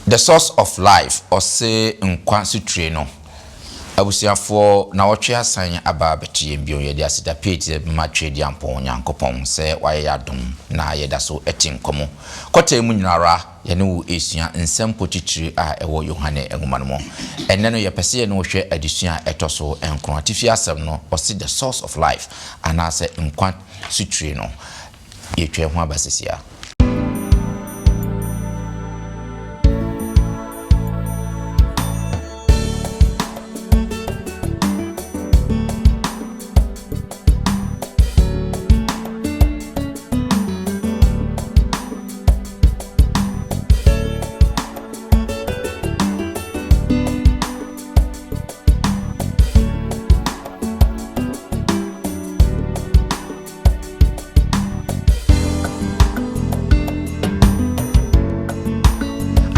The Source of Life, ɔse nkwa sutire no. Abusuafoɔ, nawɔtwe asan aba abɛto yɛn bio. Yɛde aseda pii te ma Tweaduampɔn Nyankopɔn sɛ wayɛ yɛn adom na yɛda so te nkwa mu. Kɔta yi mu nyina ara, yɛne wo resua nsɛmpɔ titire a ɛwɔ Yohane nwoma no mu. Ɛnnɛ no, yɛpɛ sɛ yɛne wo hwɛ adesua a ɛtɔ so nkron. Atifi asɛm no, ɔse The Source of Life, anaasɛ nkwa sutire no. Yɛtwa yɛn ho aba seesei ara.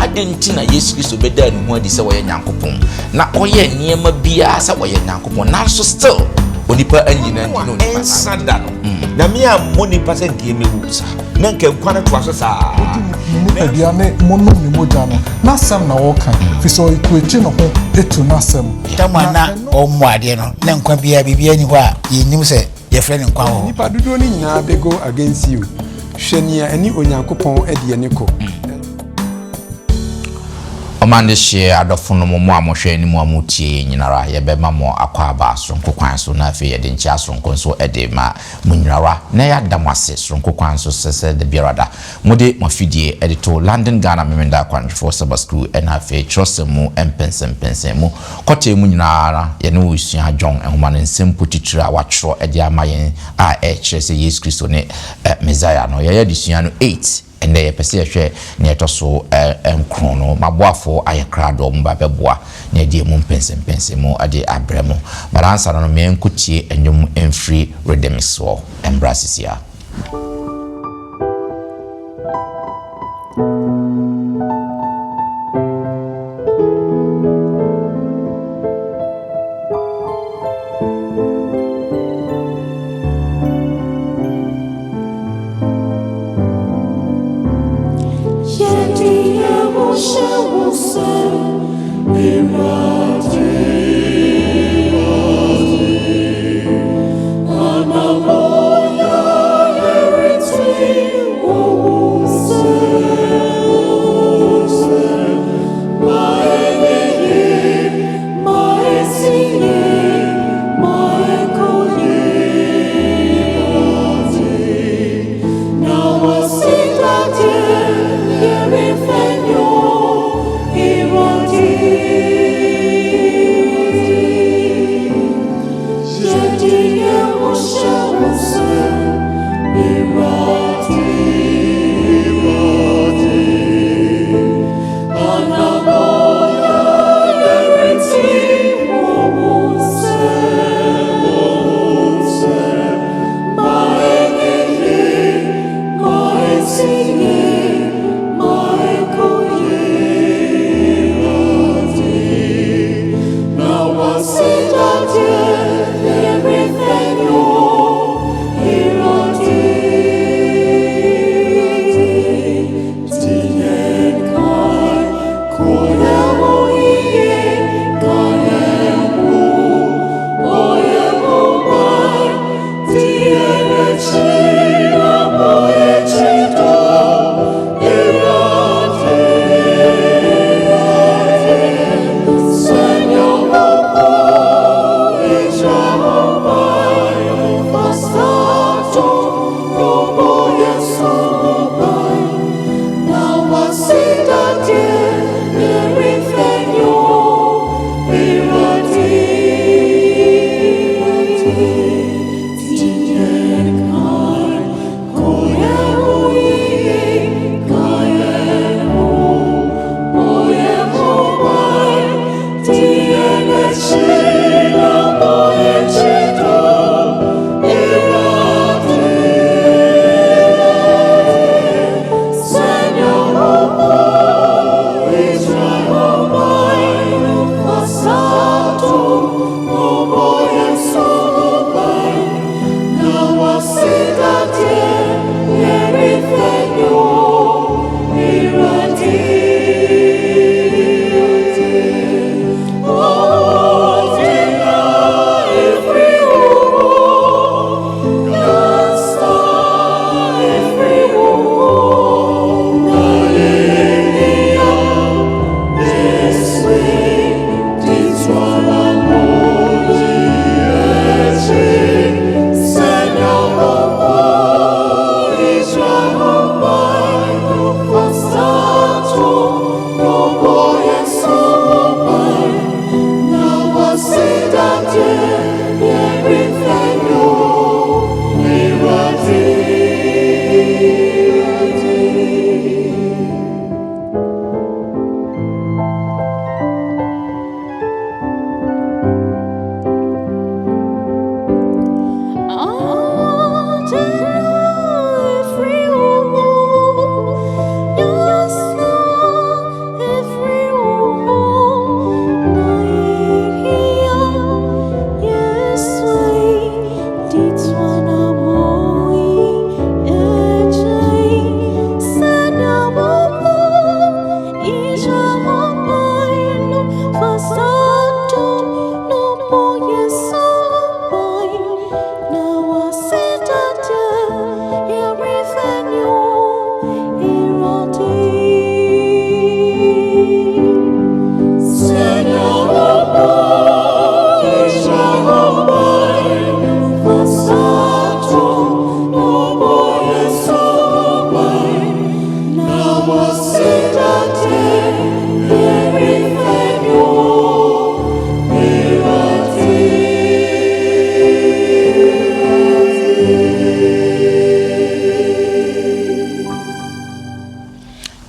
Adɛn nti na Yesu Kristo bɛdaa ne ho adi sɛ ɔyɛ Nyankopɔn na ɔyɛɛ nneɛma biara sɛ ɔyɛ Nyankopɔn nanso still onipa anyi no andi na onipa san ɛnsa da no mm. Nyame ammɔ nipa sɛ nka ɛmɛwu na nka nkwa no toa so saa. Modi ne nipadua ne monom ne mogya no, n'asɛm na ɔreka, ɛfiri sɛ ɔequate ne ho to n'asɛm. Tam a na ɔmmɔ adeɛ no, na nkwa biara, biribiara nni hɔ a yɛnnim sɛ yɛfrɛ no nkwa wɔ hɔ. Nnipa dodoɔ no nyinaa bɛ go against you Hwɛ nea ɛne Onyankopɔn deɛ no kɔ. Ɔman dehyeɛ adɔfonom mo a mohwɛ ne mo a motie yɛn nyinara, yɛbɛma mo akwaaba soronko kwan so na afei yɛde nkyea soronko nso de rema mo nyinara na yɛada mo ase soronko kwan so sɛ sɛ da biara da mode mo afidie de to London Ghana Memenda Akwanhwɛfoɔ Sabbath School ɛna afei Twerɛsɛm mu mpɛnsɛmpɛnsɛn mu kɔtɛɛ mu nyinaa ara yɛne wo resua John nwoma no nsɛmpo titire a wɔatwerɛ de ama yɛn a ɛrekyerɛ sɛ Yesu Kristo ne Mesaia no. Yɛayɛ adesua no eight, ɛnnɛ yɛpɛ sɛ yɛhwɛ nea ɛtɔ so nkron no. M'aboafoɔ ayɛ krado, wɔn ba bɛboa na yɛde emu mpɛnsɛmpɛnsɛmu de abrɛ mo. But ansa no no, ma yɛnkɔtie nnwom mfiri Rhythms hɔ mmra sisi ara.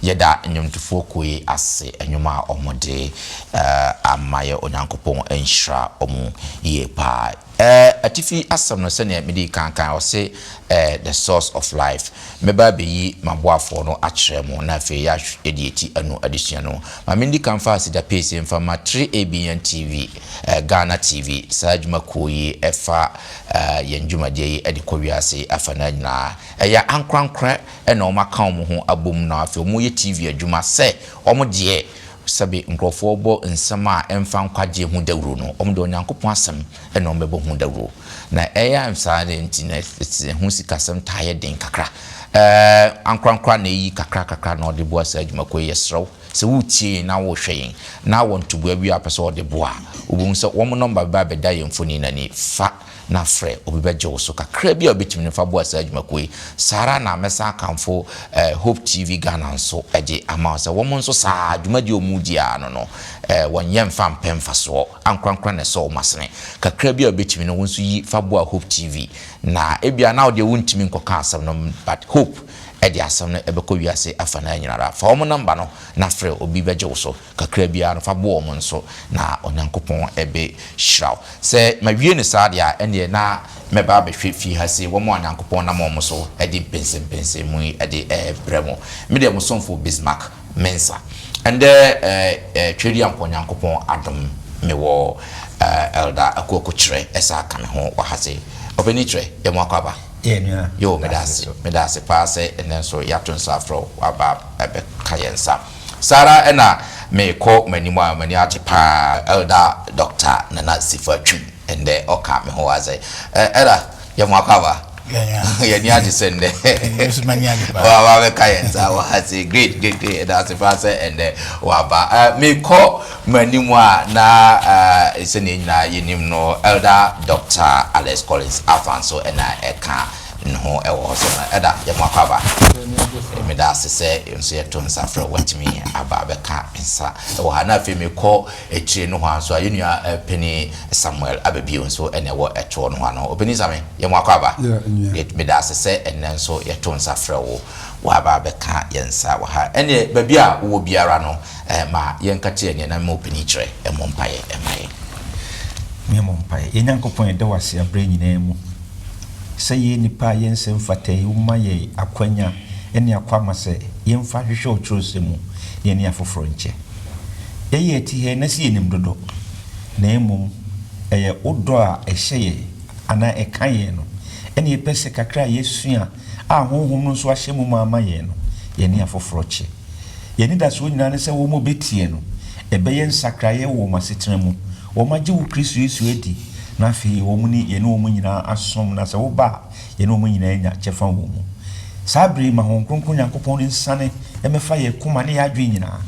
Yɛda nnwomtofoɔ kuo yi ase nnwom a wɔde ama yɛ Onyankopɔn nhyira wɔn yie paa. Atifi asɛm no sɛdeɛ medii kan kan ɔse the source of life. Mɛba abɛyi m'aboafoɔ no akyerɛ mo na afei yɛde yɛti anu adesua no. Ma mendi kan fa aseda piesie mfa ma 3ABN TV, Ghana TV, saa adwumakuo yi ɛfa yɛn dwumadie yi de kɔ wiase afanaa nyinaa. Ɛyɛ ankorankorɛ na wɔn aka wɔn ho abom na afei wɔn yɛ TV adwuma sɛ wɔn deɛ sɛbe nkurɔfoɔ bɔ nsɛm a ɛmfa nkwagyeɛ ho dawuro no, wɔn deɛ Onyankopɔn asɛm na wɔn bɛbɔ ho dawuro. Na ɛyɛ saa deɛ nti na ɛho sikasɛm taa yɛ den kakra. Ɛɛ ankorankora na ɛyi kakra kakra na wɔde boa saa adwumakuo yi. Yɛsrɛ wo sɛ woretie yɛn na worehwɛ yɛn na wɔ ntoboa bi a wopɛ sɛ wɔde boa a, wobɛhu sɛ wɔn nɔmba bɛba abɛda yɛn mfoni no ani. Fa na frɛ obi bɛgye wo so kakra bi a wobɛtumi no fa boa saa adwumakuo yi. Saa ara na mɛsan akamfo Hope TV Ghana nso de ama wo sɛ wɔn nso saa dwumadie a wɔredi ara no no, wɔnyɛ mfa mpɛ mfasoɔ, ankorankora na ɛsɔ wɔn asene. Kakra bi a wobɛtumi no wo nso yi fa boa Hope TV. Na ebia na wo deɛ wontumi nkɔka asɛm no but Hope de asɛm no bɛkɔ wiase afanaa nyinara. Fa wɔn number no na frɛ obi bɛgye wo so. Kakra biara no, fa boa wɔn nso, na Onyankopɔn bɛhyira wo. Sɛ mawie no saa deɛ a, ɛnneɛ na mɛba abɛhwɛ fie ha sei, wɔn a Onyankopɔn nam wɔn so de mpɛnsɛmpɛnsɛmu yi de rebrɛ mo. Me deɛ, mo somfo Bismarck Mensah. Ɛndɛ Tweaduampɔ Nyankopɔn adom, mewɔ Elder Akuoko Kyerɛ san ka me ho wɔ ha sei. Ɔpanin Kyerɛ, yɛ mo akwaaba. Yoo, meda ase, meda ase paa sɛ ɛnnɛ nso yɛato nsa afrɛ wo, woaba abɛka yɛn nsa. Saa ara na mekɔ m'anim a m'ani agye paa Elder Doctor Nana Sifa Twum ndɛ ɔka me ho adze. Elder yɛ mo akwaaba. Yɛn ani agye sɛ ndɛ waba abɛka yɛn nsa wɔ ha sei. Great great great yɛda ase paa sɛ ndɛ waba. Mekɔ m'anim a na sɛnea yɛn nyinaa yɛnim no Elder Doctor Alex Collins Afah nso na ɛka Ne ho wɔ hɔ sɛ ma ɛda yɛ mo akwaaba. Meda ase sɛ nso yɛto nsa frɛ wo watumi aba abɛka nsa wɔ ha. Na afei mekɔ akyire nohoa nso a yɛn nua panin Samuel aba bio nso na ɛwɔ ɛtoɔ nohoa no. Ɔpanin Same, yɛ mo akwaaba. Meda ase sɛ ɛnnɛ nso yɛto nsa frɛ wo waba abɛka yɛn nsa wɔ ha. Ɛnneɛ baabi a wowɔ biara no ma yɛnka kyerɛ neɛ na mma ɔpanin kyerɛ mmɔ mpaeɛ mma yɛn. Yɛmmɔ mpaeɛ. Yɛn Nyankopɔn yɛda wo ase aberɛ nyinaa mu. Sɛ yɛn nnipa a yɛnsɛ mfata yi, woma yɛn akwanya ne akwamma sɛ yɛmfa nhwehwɛ wo kyerɛwsɛm mu na yɛne afoforɔ nkyɛ. Yɛyɛ ati ha yi na sɛ yɛnim dodo, na mmom ɛyɛ wo dɔ a ɛhyɛ yɛn anaa ɛka yɛn no na yɛpɛ sɛ kakra a yɛasua a Honhom no nso ahyɛ mu ma ama yɛn no, yɛne afoforɔ kyɛ. Yɛn anidasoɔ nyinaa ne sɛ wɔn a wɔbɛtie no, ɛbɛyɛ nsakraeɛ wɔ wɔn asetena mu. Wɔagye wo Kristo Yesu adi, na afei wɔn ne yɛne wɔn nyinaa asom, na sɛ woba a, yɛne wɔn nyinaa anya kyɛfa wɔ mu. Saa bere yi, ma Honhom Kronkron Nyankopɔn no nsiane mmɛfa yɛn koma ne yɛn adwene nyinaa,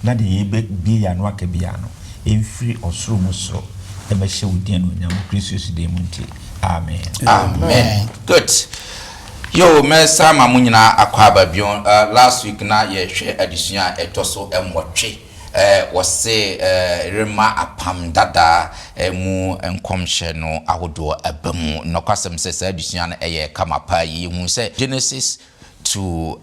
na deɛ yɛbɛbue yɛn ano aka biara no, ɛmfiri ɔsoro mu soro mmɛhyɛ wo din anuonyam, wɔ Kristo Yesu din mu nti, amen. Amen. Good. Yoo, mɛsan ama mo nyinaa akwaaba bio. Last week na yɛhwɛ adesua a ɛtɔ so nwɔtwe. Wɔse rema apam dada mu nkɔmhyɛ no ahodoɔ aba mu. Nɔkwasɛm sɛ saa adesua no yɛ kama paa yie. Yɛhuu sɛ Genesis to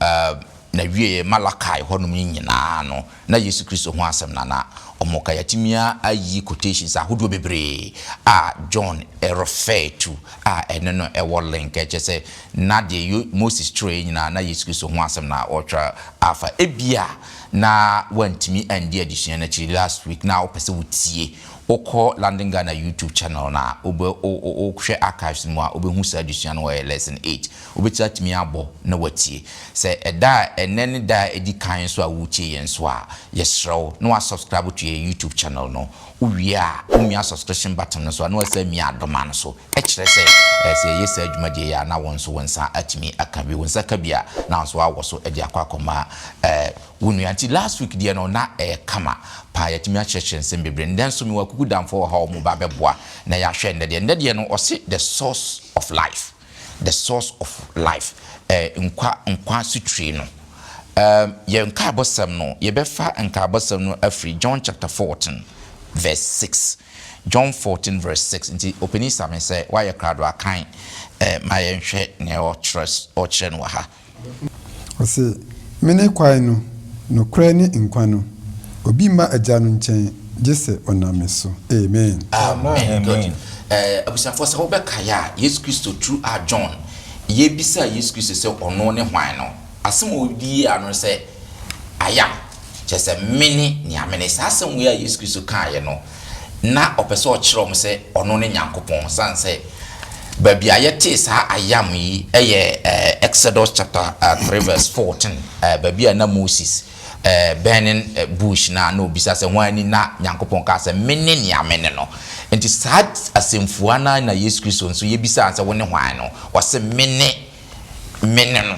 n'awieɛ Malachi hɔnom no nyinaa no, na Yesu Kristo ho asɛm na na wɔka. Yɛatumi ayi quotations ahodoɔ bebree a John refer to a ɛne no wɔ link. Kyerɛ sɛ na deɛ Moses twerɛeɛ nyinaa na Yesu Kristo ho asɛm na ɔretwerɛ afa. Ebia na woantumi andi adesua no akyiri last week na wopɛ sɛ wotie, wokɔ London Ghana YouTube channel no a, wobɛ wohwɛ archives no mu a, wobɛhu saa adesua no wɔ lesson 8. Wobɛtumi atumi abɔ na woatie. Sɛ ɛda a ɛnnɛ ne da a ɛdi kan nso a woretie yɛn nso a, yɛsrɛ wo na woasubscribe to yɛn YouTube channel no. Wowie a, womia subscription button no so a na woasan amia adoma no so. Ɛkyerɛ sɛ, sɛ yɛyɛ saa dwumadie yi a, na wo nso wo nsa atumi aka bi. Wo nsa ka bi a, na wo nso woawɔ so de akɔ akɔma wo nua. Nti last week deɛ no, na ɛyɛ kama paa. Yɛatumi akyerɛkyerɛ nsɛm bebree. Nnɛ nso mewɔ akukudamfoɔ wɔ ha a wɔreba abɛboa na yɛahwɛ nnɛ deɛ. Nnɛ deɛ no, ɔse the source of life. The source of life. Nkwa, nkwa asutire no. Um, yɛn nkaebɔsɛm no, yɛbɛfa nkaebɔsɛm no afiri John chapter 14 verse 6. John 14 verse 6. Nti ɔpanin Same sɛ woayɛ krado akan eh, ma yɛnhwɛ nea ɔkyerɛ ɔkyerɛ no wɔ ha. Ɔse, Mene kwan no, nokorɛ ne nkwa no, obi mma Agya no nkyɛn gye sɛ ɔnam me so. Amen. Amen. Good. Eh, abusuafoɔ sɛ wobɛkae a, Yesu Kristo through a John, yɛbisaa Yesu Kristo sɛ ɔno ne hwan no, asɛm a ɔde yii ano ne sɛ, I am, kyerɛ sɛ mene nea mene. Saa asɛm wei a Yesu Kristo kaeɛ no, na ɔpɛ sɛ ɔkyerɛ wɔn sɛ ɔno ne Nyankopɔn, sane sɛ baabi a yɛtee saa I am yi yɛ Exodus chapter 3 verse 14, baabi a na Moses burning bush no a na ɔbisa sɛ hwan ni na Nyankopɔn kaa sɛ mene nea mene no. Nti saa asɛmfua no ara na Yesu Kristo nso yɛbisaa no sɛ wone hwan no, ɔse mene mene no.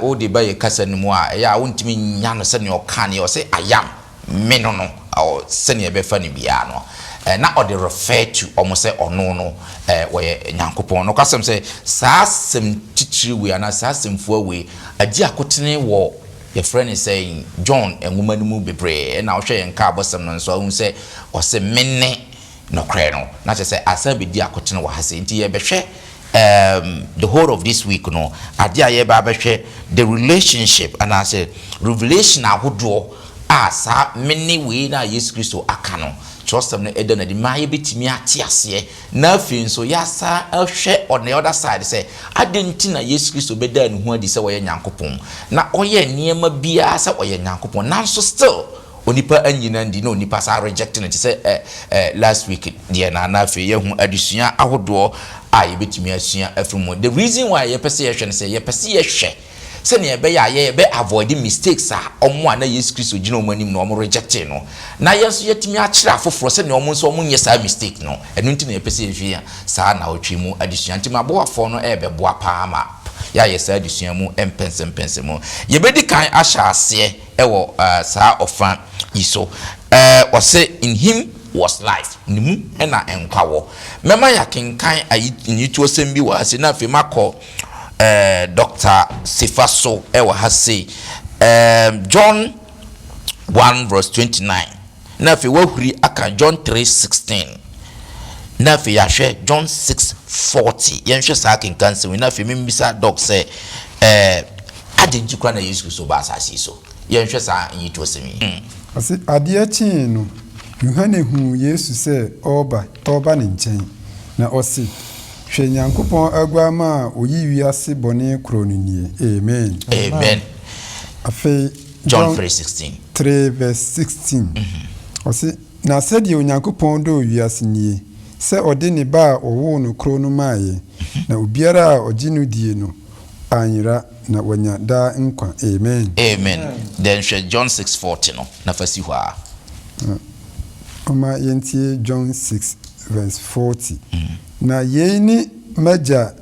Wode ba yɛ kasa no mu a, ɛyɛ a wontumi nnya no sɛnea ɔka no yɛ, ɔse I am, me no no, sɛnea ɛbɛfa no biara no, na ɔde refer to wɔn sɛ ɔno no wɔyɛ Nyankopɔn. Nokwasɛm sɛ saa asɛm titire wei anaa saa asɛmfua wei agye akotene wɔ yɛfrɛ no sɛn John nwoma no mu bebree, ɛna wohwɛ yɛn nkaabɔsɛm no nso a wohu sɛ ɔse mene Nokorɛ no, na kyerɛ sɛ asan bɛdi akotene wɔ ha sei. Nti yɛbɛhwɛ um, the whole of this week no, adeɛ a yɛreba abɛhwɛ the relationship anaasɛ revelation ahodoɔ a saa mene wei no a Yesu Kristo aka no, twerɛsɛm no ɛda no adi ma yɛbɛtumi ate aseɛ, na afei nso yɛasan ahwɛ on the other side sɛ adɛn nti na Yesu Kristo bɛdaa ne ho adi sɛ ɔyɛ Nyankopɔn, na ɔyɛɛ nneɛma biara sɛ ɔyɛ Nyankopɔn, nanso still Onipa anyi no andi na onipa san reject no te sɛ ɛ ɛ last week deɛ no a na afei yɛahu adesua ahodoɔ a yɛbɛtumi asua afiri mu. The reason why yɛpɛ sɛ yɛhwɛ no sɛ yɛpɛ sɛ yɛhwɛ sɛnea ɛbɛyɛ a yɛbɛ avoid mistakes a wɔn a na Yesu Kristo gyina wɔn anim no wɔn rejectee no na yɛn nso yɛatumi akyerɛ afoforɔ sɛnea wɔn nso wɔn nyɛ saa mistake no. Ɛno nti na yɛpɛ sɛ yɛhwɛ saa nnawɔtwe mu adesua. Nti m'aboafoɔ no ɛrebɛboa paa ma yɛayɛ saa adesua mu mpɛnsɛmpɛnsɛmu. Yɛbɛdi kan ahyɛ aseɛ wɔ saa ɔfa yi so. Ɔse, In him was life, ne mu na nkwa wɔ. Mɛma yɛakenkan ayi nyitoɔsɛm bi wɔ ha sei na afei makɔ Doctor Sefa so wɔ ha sei. John 1 verse 29. Na afei wahuri aka John 3:16. Na afei yɛahwɛ John 6:40. Yɛnhwɛ saa akenkan nsɛm yi na afei memmisa Doc sɛ ɛɛ adɛn nti koraa na Yesu Kristo baa asase yi so? Yɛnhwɛ saa nyitoɔsɛm yi. Ɔse adeɛ kyee no, Yohane huu Yesu sɛ ɔreba ɔreba ne nkyɛn, na ɔse, Hwɛ Nyankopɔn Aguammaa a oyi wiase bɔne korɔ no nie. Amen. Amen. Afei John 3:16. 3 verse 16, ɔse, Na sɛdeɛ Onyankopɔn dɔɔ wiase nie, sɛ ɔde ne Ba a ɔwoo no koro no maeɛ, na obiara a ɔgye no die no anyera, na wanya daa nkwa. Amen. Amen. Then hwɛ John 6:40 no na fa si hɔ ara. Momma yɛntie John 6 verse 40. Na yei ne m'Agya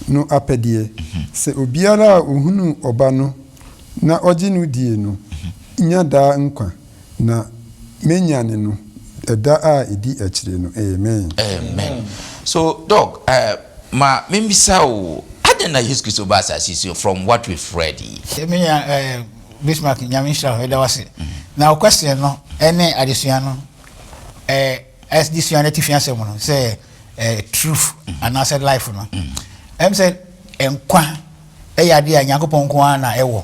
no apɛdeɛ, sɛ obiara a ɔhunu Ɔba no na ɔgye no die no nya daa nkwa, na mɛnyane no ɛda a ɛdi akyire no. Amen. Amen. So Doc, eh, ma membisa wo, adɛn na Yesu Kristo baa asase yi so from what we've read yi? Me nua eh, Bismarck, Nyame nhyira wo, yɛda wo ase. Na wo question no ɛne adesua no, eh, adesua no atifi asɛm no sɛ eh, truth anaasɛ life no. Ɛm sɛ nkwa ɛyɛ adeɛ a Nyankopɔn nko ara na ɛwɔ.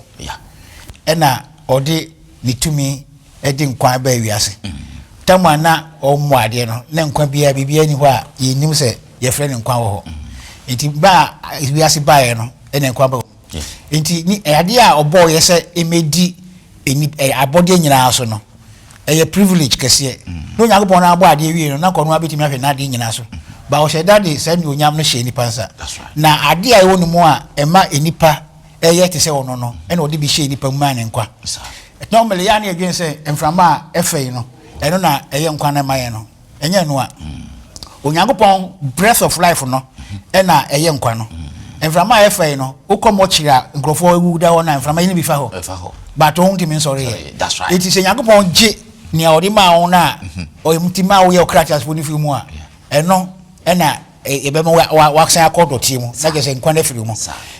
Ɛna ɔde ne tumi de nkwa baa wiase. Tam a na ɔmmɔ adeɛ no, na nkwa biara biribiara nni hɔ a yɛnnim sɛ yɛfrɛ no nkwa wɔ hɔ. Nti ba a wiase baeɛ no, ɛna nkwa ba. Nti ni adeɛ a ɔbɔɔyɛ sɛ ɛmɛdi abɔdeɛ nyinaa so no, ɛyɛ privilege kɛseɛ. Na Onyankopɔn no abɔ adeɛ wie no, na nka ɔno ara bɛtumi ahwɛ n'adeɛ nyinaa so. Ba ɔhyɛ da de saa anuonyam no hyɛɛ nnipa nsa. Na adeɛ a ɛwɔ ne mu a ɛma nnipa ɛyɛ te sɛ ɔno no, ɛna ɔde bi hyɛɛ nnipa mu maa ne nkwa. Normally, yɛa ne yɛdwene sɛ mframa a ɛfɛ yi no, ɛno na ɛyɛ nkwa no ma yɛn no. Ɛnyɛ ɛno a. Onyankopɔn breath of life no ɛna ɛyɛ nkwa no. Mframa a ɛfɛ yi no, wokɔ mɔkyere a nkurɔfoɔ awu da hɔ na mframa yi no bi fa hɔ. But wɔn ntumi nsɔre yɛ. Eti sɛ Nyankopɔn gye nea ɔde maa wo no a, ɔti maa woyɛ ɔkra teasefoɔ no firi mu a, ɛno ɛna ɛbɛma wasan akɔ dɔteɛ mu na kyerɛ sɛ nkwa no afiri mu.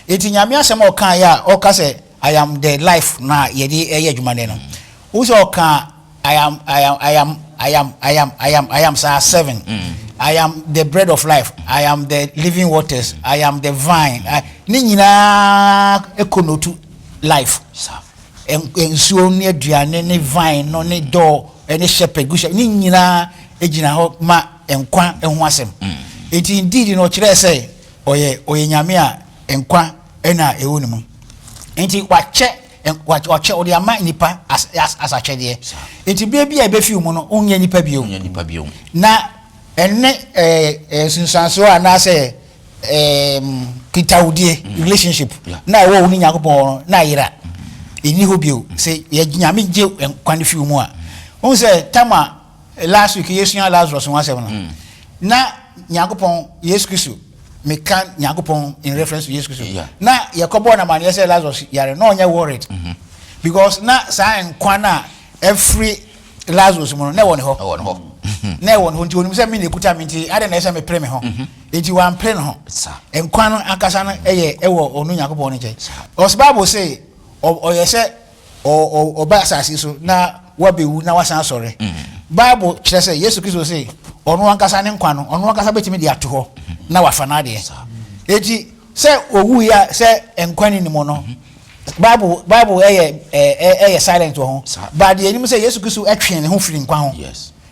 Eti Nyame asɛm a ɔkaeɛ a ɔka sɛ. I am the life no a yɛde ɛyɛ adwuma nnɛ no, wohu sɛ ɔkaa I am, I am, I am, I am, I am, I am, I am saa seven. I am the bread of life, I am the living waters, I am the vine. I, ne nyinaa ekonotu life. Nsuo ne aduane ne vine no ne door ne shepherd, good shepherd, ne nyinaa gyina hɔ ma nkwa ho asɛm. Enti indeed no ɔkyerɛɛ sɛ ɔyɛ ɔyɛ Nyame a nkwa na ɛwɔ ne mu. Enti wakyɛ wakyɛ ɔde ama nipa as as as akyɛdeɛ. Enti berɛ bi a ɛbɛfi mu no wonyɛ nipa bio. Wonyɛ nipa bio. Na ɛne ɛɛ nsunsuansoɔ anaasɛ ɛɛm nkitahodie, relationship, na ɛwɔ wo ne Nyankopɔn hɔ no, na ayera. Ɛnni hɔ bio. Sɛ yɛ Nyame gye nkwa no fi wo mu a, wohu sɛ tam a last week yɛsua Lazarus ho asɛm no, na Nyankopɔn, Yesu Kristo, meka Nyankopɔn in reference to Yesu Kristo, na yɛkɔbɔɔ no amaneɛ sɛ Lazarus yare, na ɔnyɛ worried. Because na saa nkwa no a ɛfiri Lazarus mu no, na ɛwɔ ne hɔ. Ɛwɔ ne hɔ. Na ɛwɔ ne hɔ nti onim sɛ me na ekuta me nti adɛn na ɛsɛ mepere me ho. Nti wampere ne ho. Nkwa no ankasa no ɛyɛ ɛwɔ ɔno Nyankopɔn no nkyɛn. Ɔsɛ Bible se ɔyɛ sɛ ɔba asase so na wabewu na wasan asɔre. Bible kyerɛ sɛ Yesu Kristo se ɔno ankasa ne nkwa no ɔno ankasa betumi de ato hɔ na wafa n'adeɛ. Eti sɛ owu yi a sɛ nkwa ni ne mu no, Bible Bible ɛyɛ ɛɛ ɛyɛ silent wɔ ho. But deɛ enim sɛ Yesu Kristo ɛtwe ne ho firi nkwa ho.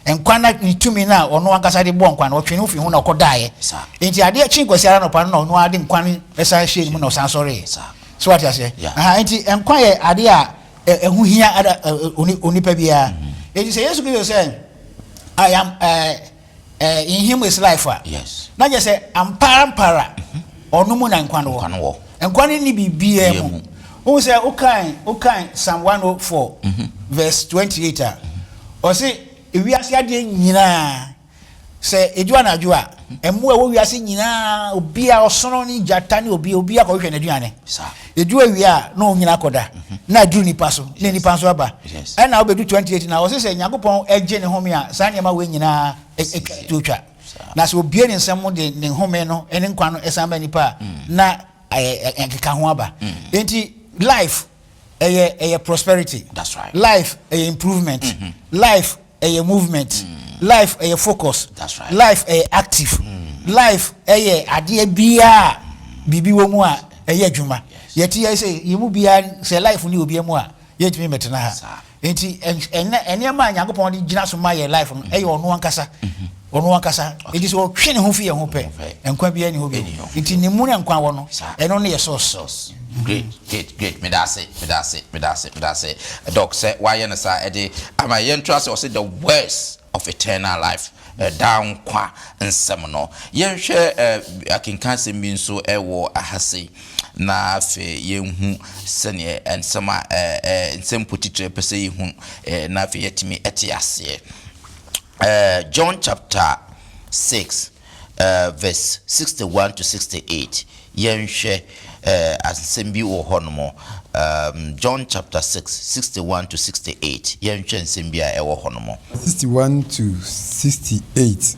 Nkwa na ne tumi na ɔno ankasa de bɔ nkwa no, ɔtwe ne ho firi ho na ɔkɔ daeɛ. Nti adeɛ kye Kwasi ara anɔpa no na ɔno ara de nkwa no ɛsan hyɛ ne mu na ɔsan sɔreeɛ. So wate aseɛ? Aha, nti nkwa yɛ adeɛ a ɛho hia ada onipa biara. Nti sɛ Yesu Kristo sɛ I am ɛɛ eh, in him is life a, na kyerɛ sɛ amparampara ɔno mu na nkwa no wɔ. Nkwa no nni biribiara mu. Wohu sɛ wokan wokan Psalm 104 verse 28 a, ɔse ewiase adeɛ nyinaa sɛ edu anadwo a, mmoa ɛwɔ wiase nyinaa obiara ɔsono ne gyata ne obi obiara kɔhwehwɛ n'aduane. Edu awia a na wɔn nyinaa kɔda na aduru nipa so na nipa nso aba. Ɛna wobɛdu 28 na ɔse sɛ Nyankopɔn gye ne home a saa nneɛma wei nyinaa to twa. Na sɛ obue ne nsam de ne home no ne nkwa no san ma nipa a na nkeka ho aba. Enti life ɛyɛ ɛyɛ prosperity. Life ɛyɛ improvement. Life ɛyɛ movement. Life ɛyɛ focus. Life ɛyɛ active. Life ɛyɛ adeɛ biara a biribi wɔ mu a ɛyɛ adwuma. Yɛte yɛ sɛ yɛn mu biara sɛ life ni obiara mu a yɛntumi mmɛtena ha. Nti ɛnɛ nneɛma a Nyankopɔn de gyina so ma yɛ life no ɛyɛ ɔno ankasa. Ɔno ankasa. Nti sɛ ɔtwe ne ho fi yɛn ho pɛ, nkwa biara nni hɔ bio. Nti ne mu na nkwa wɔ no, ɛno ne yɛ source. Great, great, great. Meda ase, meda ase, meda ase, meda ase. Doc, sɛ wayɛ no saa ɛde ama yɛn nto ase, ɔse the words of eternal life, daa nkwa nsɛm no. Yɛnhwɛ akenkan asɛm bi nso ɛwɔ aha sei, na afei yɛnhu sɛdeɛ nsɛm a nsɛm potitire pɛ sɛ yɛhu, na afei yɛatumi ɛte aseɛ. John chapter 6 verse 61 to 68. Yɛnhwɛ asɛm bi wɔ hɔnom. John chapter 6, 61 to 68. Yɛnhwɛ nsɛm bi a ɛwɔ hɔnom. 61 to 68.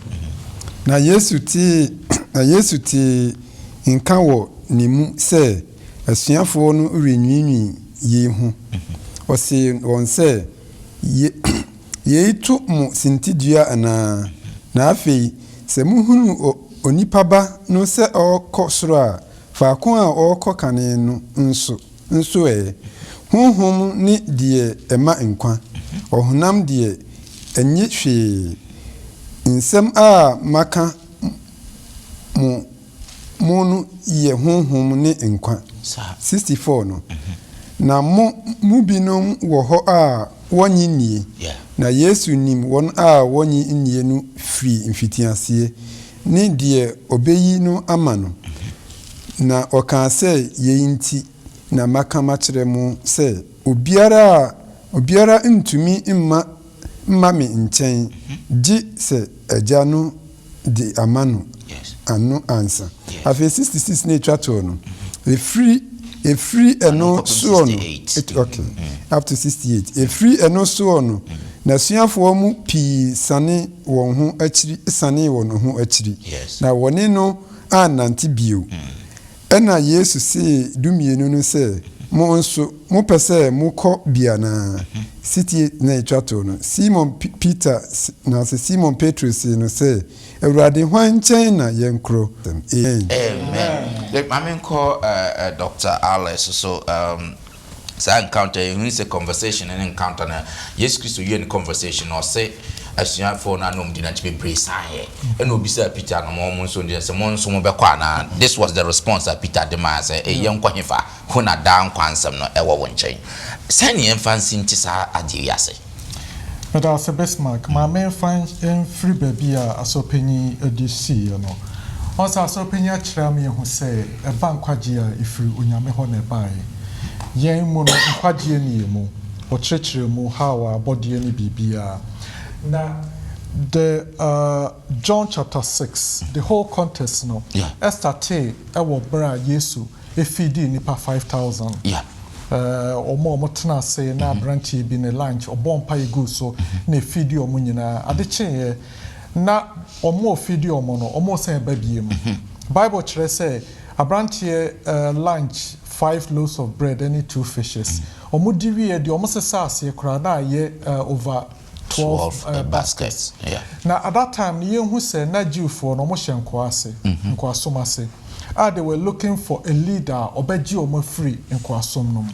Na Yesu tee na Yesu tee nka wɔ ne mu sɛ asuafoɔ no renwiinwii yei ho. Ɔsee wɔn sɛ, Ye yei to mo sintidua anaa? Na afei, sɛ mohunu o Onipa Ba no sɛ ɔrekɔ soro a, faako a ɔrekɔ kane no nso, nso ɛ? Honhom ne deɛ ɛma nkwa, ɔhonam deɛ, ɛnnye hwee. Nsɛm a maka mo mo no yɛ honhom ne nkwa. 64 no, na mo mu binom wɔ hɔ a wɔnnye nnie. Na Yesu nim wɔn a wɔnnye nnie no firi mfitiaseɛ, ne deɛ ɔbɛyi no ama no. Na ɔkaa sɛ, Yei nti na maka makyerɛ mo sɛ, obiara a obiara ntumi mma mma me nkyɛn, gye sɛ Agya no de ama no ano ansa. Afei 66 na etwa toɔ no, ɛfiri ɛfiri ɛno soɔ no, okay, up to 68, ɛfiri ɛno soɔ no, n'asuafoɔ mu pii sane wɔn ho akyiri sanee wɔn ho akyiri, na wɔne no annante bio. Ɛnna Yesu see dummienu no sɛ. Mo nso, mopɛ sɛ mokɔ bi anaa? 68 na ɛtwa toɔ no, Simon Peter, anaasɛ Simon Petro see no sɛ, Awurade, hwan nkyɛn na yɛnkorɔ? Amen. Amen. Ma menkɔ Doctor Alex so. Saa encounter yi, yɛhu sɛ conversation ne encounter no, Yesu Kristo wie ne conversation no, ɔse asuafoɔ no a na wɔdi n'akyi bebree saeɛ. Ɛna obisaa Peter no, wɔn nso deɛ sɛ mo nso mobɛkɔ anaa? This was the response a Peter de maa sɛ, Ei, yɛnkɔ hefa? Ho na daa nkwa nsɛm no ɛwɔ wo nkyɛn. Sɛn ne yɛmfa nsi nte saa adeɛ yi ase? Meda ase Bismarck. Ma menfa mfiri baabi a Asɔrpanyin de siiɛ no. Ɔn sɛ Asɔrpanyin akyerɛ ama yɛahu sɛ ɛba nkwagyeɛ a, ɛfiri Onyame hɔ na ɛbaeɛ. Yɛn mu no, nkwagyeɛ nni yɛn mu. Ɔkyerɛkyerɛ mu how a abɔdeɛ ne biribiara. Na the uh John chapter 6, the whole context no, ɛstartee wɔ berɛ a Yesu feedii nnipa 5,000. Wɔn a wɔtena ase na aberanteɛ bi ne lunch, ɔbɔɔ mpaeɛ guu so na ɛfiidii wɔn nyinaa. Ade kyeeɛ na wɔn a ɔfiidii wɔn no, wɔresan ba bio. Bible kyerɛ sɛ aberanteɛ lunch five loaves of bread ne two fishes. Wɔdi wieɛ deɛ wɔsesaa aseɛ koraa na ayɛ over 12 baskets. Na at that time no yɛhu sɛ na Jewfoɔ no wɔhyɛ nkoa ase, nkoasom ase, a they were looking for a leader a ɔbɛgye wɔn afiri nkoasom no mu.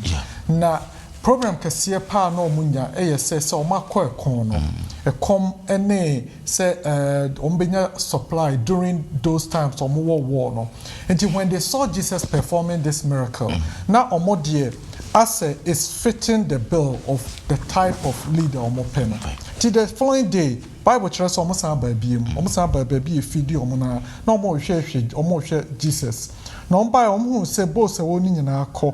Na problem kɛseɛ paa na wɔn nya yɛ sɛ sɛ wɔn akɔ ɛko no, ɛkɔm ne sɛ wɔn bɛnya supply during those times wɔn wɔ war no. Nti when they saw Jesus performing this miracle, na wɔn deɛ asɛ is fitting the bill of the type of leader wɔn pɛ no. Nti the following day, Bible kyerɛ sɛ wɔn san baa biem, wɔn san baa baabi a efidi wɔn no ara, na wɔn rehwɛ hwɛ wɔn rehwɛ Jesus. Na wɔn baeɛ, wɔn huu sɛ bowls a ɛwɔ no nyinaa kɔ,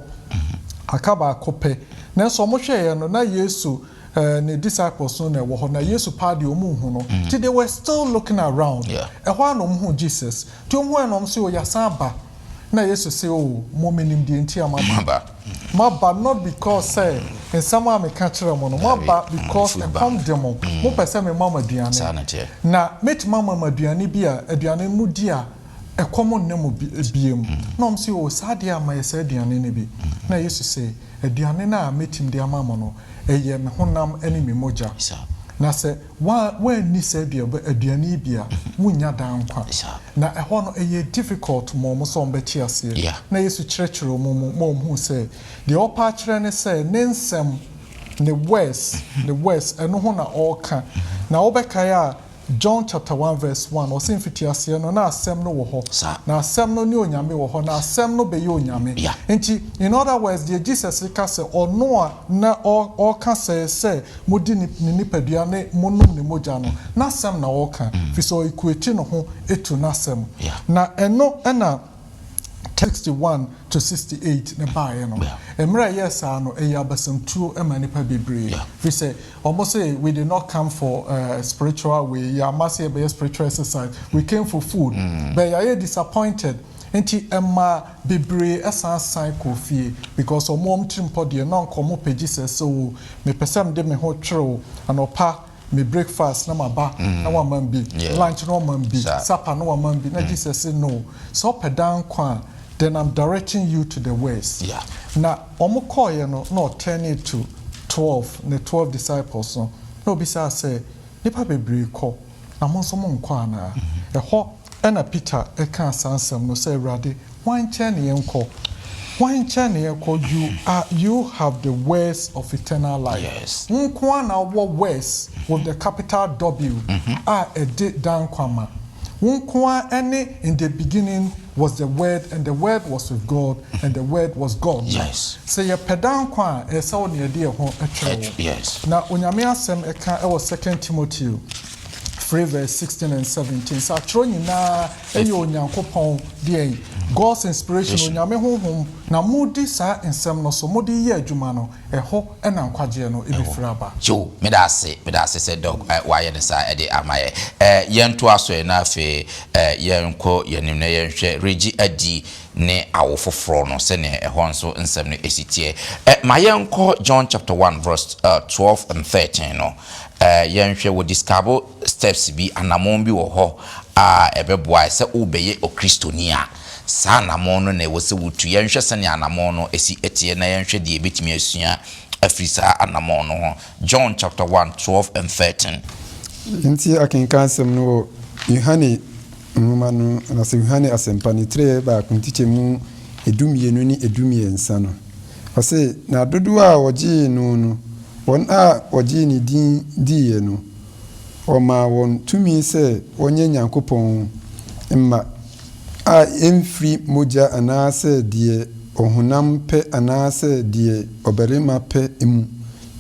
aka baako pɛ. Nanso wɔn hwɛeɛ no, na Yesu ne disciples no na ɛwɔ hɔ, na Yesu paa deɛ wɔn nhu no. Nti they were still looking around. Ɛhɔ ara na wɔn huu Jesus. Nti wɔn huiɛ no, wɔn se, o yɛasan aba. Na Yesu se, o mo menim deɛ nti a moaba. Moaba not because sɛ nsɛm a meka kyerɛ mo no, moaba because ɛkɔm de mo, mopɛ sɛ mema mo aduane. Na mɛtumi ama mo aduane bi a, aduane no modi a, ɛkɔm nne mo biom. Na wɔn se, o saa deɛ a ma yɛ saa aduane no bi. Na Yesu se, aduane no a mɛtumi de ama mo no, ɛyɛ me honam ne me mogya. Na sɛ woanni saa aduane yi bi a, wonnya daa nkwa. Na ɛhɔ no, ɛyɛɛ difficult ma wɔn sɛ wɔbɛte aseɛ. Na Yesu kyerɛkyerɛɛ wɔn mu ma wɔhuu sɛ, deɛ ɔrepɛ akyerɛ ne sɛ, ne nsɛm, ne words, ne words, ɛno ho na ɔreka. Na wobɛkae a, John chapter 1 verse 1, ɔse mfitiaseɛ no, na asɛm no wɔ hɔ, na asɛm no ne Onyame wɔ hɔ, na asɛm no bɛyɛ Onyame. Nti, in other words, deɛ Jesus reka sɛ, ɔno a na ɔreka sɛ sɛ modi ne nipadua ne monom ne mogya no, n'asɛm na ɔreka, firi sɛ ɔequate ne ho to n'asɛm. Na ɛno na 61 to 68 no baeɛ no. Mmerɛ a ɛyɛɛ saa no, ɛyɛɛ abasamtuo maa nnipa bebree, firi sɛ wɔn se, we did not come for spiritual wei, yɛamma sɛ yɛbɛyɛ spiritual exercise, we came for food, but yɛayɛ disappointed. Nti ɛmaa bebree san san kɔɔ fie because wɔn wɔn tirimpɔ deɛ na anka wɔn pɛ Jesus sɛ oo mepɛ sɛ mede me ho twere wo anɔpa me breakfast na maba na wama me bi, lunch na wama me bi, supper na wama me bi, na Jesus se no, sɛ wopɛ daa nkwa a then I'm directing you to the ways. Na wɔn kɔeɛ no na ɔturnee to 12, ne 12 disciples no na obisaa sɛ nnipa bebree kɔ na mo nso monkɔ anaa? Ɛhɔ na Peter kaa saa nsɛm no sɛ, Awurade, hwan nkyɛn na yɛnkɔ? Hwan nkyɛn na yɛnkɔ? You are, you have the words of eternal life. Wo nko ara na wowɔ words with the capital W a ɛde daa nkwa ma. Wo nko ara ne in the beginning was the word and the word was with God and the word was God no. Sɛ yɛpɛ daa nkwa a, ɛyɛ sɛ wo na yɛde yɛn ho twere wo. Na Onyame asɛm ka wɔ Second Timoteo 3 verse 16 and 17 sɛ atwerɛ nyinaa yɛ Onyankopɔn deɛn? God's inspiration, Onyame honhom, na modi saa nsɛm no so, mode yɛ adwuma no, ɛhɔ na nkwagyeɛ no bɛfiri aba. Joe, meda ase, meda ase sɛ Doc wayɛ no saa de ama yɛ. Eh, yɛntoa so ɛ, na afei eh, yɛnkɔ yɛn anim na yɛnhwɛ regye adi ne awo foforɔ no sɛdeɛ ɛhɔ nso nsɛm no si teɛ. Eh, ma yɛnkɔ John chapter 1 verse 12 and 13 no. Eh, yɛnhwɛ wɔ describe steps bi, anammɔn bi wɔ hɔ a ɛbɛboa sɛ wobɛyɛ Okristoni a. Saa anammɔn no na ɛwɔ sɛ wotu. Yɛnhwɛ sɛnea anammɔn no si teɛ na yɛnhwɛ deɛ yɛbɛtumi asua afiri saa anammɔn no ho. John chapter 1, 12 and 13. Yɛntie akenkan asɛm no wɔ Yohane nwoma no anaasɛ Yohane Asɛmpa no tire baako nkyekyɛmu edumienu ne edumiɛnsa no. Ɔse, Na dodoɔ a wɔgyee no no, wɔn a wɔgyee ne din diiɛ no, ɔmaa wɔn tumi sɛ wɔnyɛ Nyankopɔn mma, a ɛmfiri mogya anaasɛ deɛ ɔhonam pɛ anaasɛ deɛ ɔbarima pɛ mu,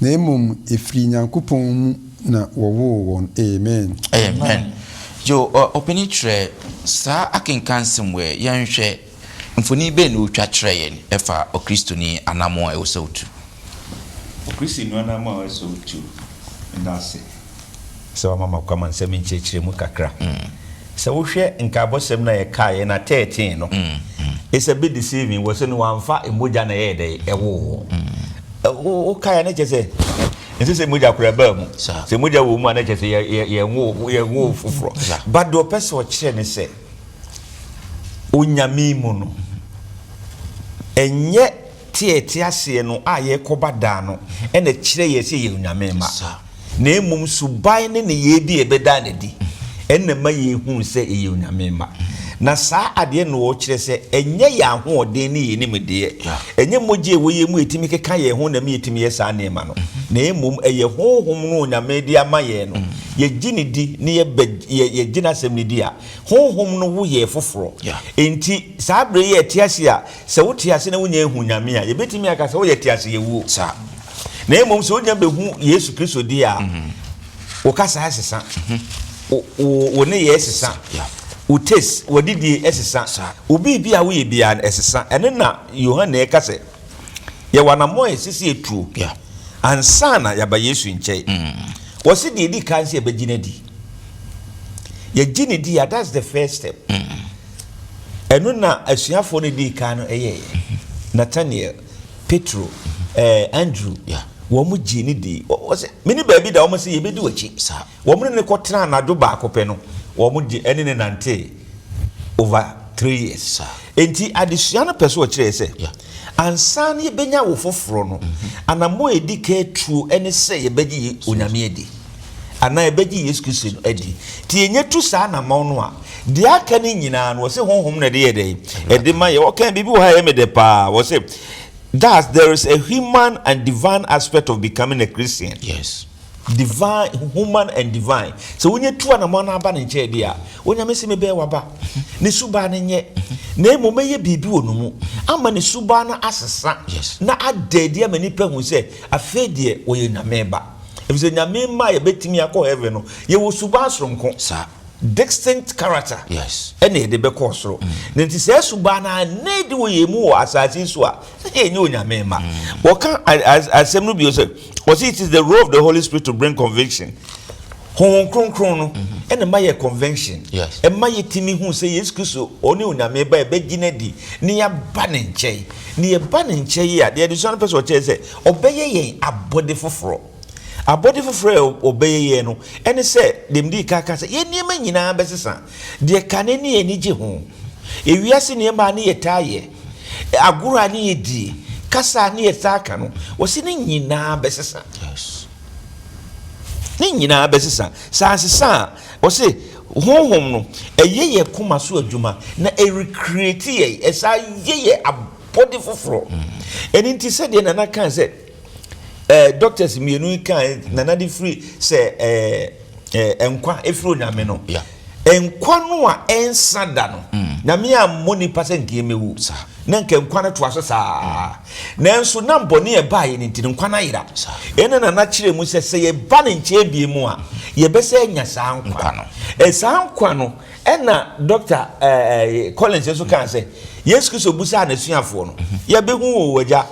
na mmom ɛfiri Nyankopɔn mu na wɔwoo wɔn. Amen. Amen. Yo, ɔpanin kyerɛ saa akenkan nsɛm wei, yɛnhwɛ mfoni bɛn na ɔtwa kyerɛ yɛn ɛfa Okristoni anammɔn a ɛwɔ sɛ ɔtu. Okristoni anammɔn a ɛwɔ sɛ ɔtu. Meda ase sɛ wama me akwamma sɛ menkyerɛkyerɛ mu kakra. Sɛ wohwɛ nkaebɔsɛm no a yɛkaeɛ na 13 no, it's a bit deceiving, wɔ sɛ no wamfa mogya na ɛyɛɛ dɛn ɛwoo wo. Wokaeɛ a na kyerɛ sɛ ɛnsɛ sɛ mogya koraa baa mu. Sɛ mogya wɔ mu a na kyerɛ sɛ yɛnwoo foforɔ. But deɛ ɔpɛ sɛ ɔkyerɛ ne sɛ, Onyame mu no, ɛnyɛ te a ɛte aseɛ no a yɛrekɔba daa no na ɛkyerɛ yɛn sɛ yɛyɛ Onyame mma, na mmom suban ne nneyɛɛ bi a ɛbɛda no adi na ɛma yɛhunu sɛ yɛyɛ Onyame mma. Na saa adeɛ no ɔkyerɛ sɛ ɛnyɛ yɛn ahoɔden ne yɛn nimdeɛ, ɛnyɛ mogya a ɛwɔ yɛn mu a ɛtumi keka yɛn ho na ɛma yɛtumi yɛ saa nneɛma no, na mmom ɛyɛ Honhom no a Onyame de ama yɛn no. Yɛgye no di na yɛgye n'asɛm no di a, Honhom no wo yɛn foforɔ. Enti saa berɛ yi a yɛte ase a, Sɛ wote ase na wunya hu Nyame a, yebetumi aka sɛ woyɛ teaseyɛwuo. Saa. Na mmom sɛ wonya behu Yesu Kristo deɛ a, wo kasa sesa, wo, wo, wo nneyɛɛ sesa, wo taste, w'adidie sesa, wo biribi a woyɛ biara no ɛsesa. Ɛno na Yohane reka sɛ, yɛwɔ anammɔn a ɛsɛ sɛ yɛtuo ansa na yɛaba Yesu nkyɛn. Wɔse deɛ ɛdi kan sɛ yɛbɛgye no adi. Yɛgye no di a, that's the first step. Ɛno na asuafoɔ no dii kan no yɛeɛ. Nathaniel, Petro, eh, Andrew, wɔn gyee no dii. Wɔsɛ, mene baabi da wɔn sɛ yɛbɛdi w'akyi. Wɔn ne no kɔtena anadwo baako pɛ no, wɔn gye ɛne no nantee over 3 years. Enti adesua no pɛ so ɔkyerɛ sɛ, ansa na yɛbɛnya wo foforɔ no, anammɔn a ɛdi kan tuo ne sɛ yɛbɛgye Onyame adi. Anaa yɛbɛgye Yesu Kristo no adi. Nti yɛnya tu saa anammɔn no a, Deɛ aka no nyinaa no, wɔse Honhom na ɛde yɛ dɛn? Ɛde ma yɛ. Wɔka biribi wɔ ha a ɛyɛ me dɛ paa. Wɔse, Thus, there is a human and divine aspect of becoming a Christian. Yes. Divine, human and divine. Sɛ wonya tu anamɔ no aba ne nkyɛn deɛ a, Onyame se mebɛyɛ w'aba. Ne suban no nyɛ. Na mmom mɛyɛ biribi wɔ no mu ama ne suban no asesa Yes. na ada adi ama nnipa ahu sɛ afei deɛ ɔyɛ Nyame ba. Efisɛ Nyame mma a yɛbɛtumi akɔ heaven no, yɛwɔ suban soronko. Saa. Distinct character Yes. ɛna yɛde bɛkɔ ɔsoro. Na nti saa suban no anna adi wɔ yɛn mu wɔ asase yi so a, na yɛnyɛ Onyame mma. Wɔka asɛm no bio sɛ, wɔse it is the role of the Holy Spirit to bring conviction. Honhom Kronkron no ɛna ɛma yɛ conviction. Yes. Ɛma yɛtumi hu sɛ Yesu Kristo ɔne Onyame ba yɛbɛgye no adi na yɛaba ne nkyɛn. Na yɛba ne nkyɛn yi a, deɛ adesua no pɛ sɛ ɔkyerɛ sɛ ɔbɛyɛ yɛn abɔde foforɔ. Abɔde foforɔ a wɔbɛyɛ yɛn no, ɛne sɛ, deɛ medii kan ka sɛ, yɛn nneɛma nyinaa bɛsesa. Deɛ kane ne yɛn ani gye ho, ewiase nneɛma a ne yɛtaa yɛ, agorɔ a ne yɛdie, kasa a ne yɛtaa ka no, wɔse ne nyinaa bɛsesa. Ne nyinaa bɛsesa. Sɛ ansesa a, wɔse Honhom no, ɛyɛ yɛn koma so adwuma na ɛrecreate yɛn, ɛsan yɛ yɛn abɔde foforɔ. Ɛno nti sɛdeɛ Nana kaa sɛ, eh, doctors mmienu yi kan nana de firi sɛ eh, eh, nkwa efiri onyame no yeah. nkwa no a ɛnsa da no mm. Nyame ammɔ nipa sɛ nka ɛmɛwu na nka nkwa no toa so saa mm. Nanso na bɔne ɛbaeɛ no nti no nkwa no ayera. Ɛna nana kyerɛ mu sɛ sɛ yɛba ne nkyɛn bie mu a yɛbɛsɛ anya saa nkwa no. Saa nkwa no Ɛnna Dɔkta Collins nso kaa sɛ, Yesu Kristo bisaa n'asuafoɔ no, Yɛbɛhu wo, Agya,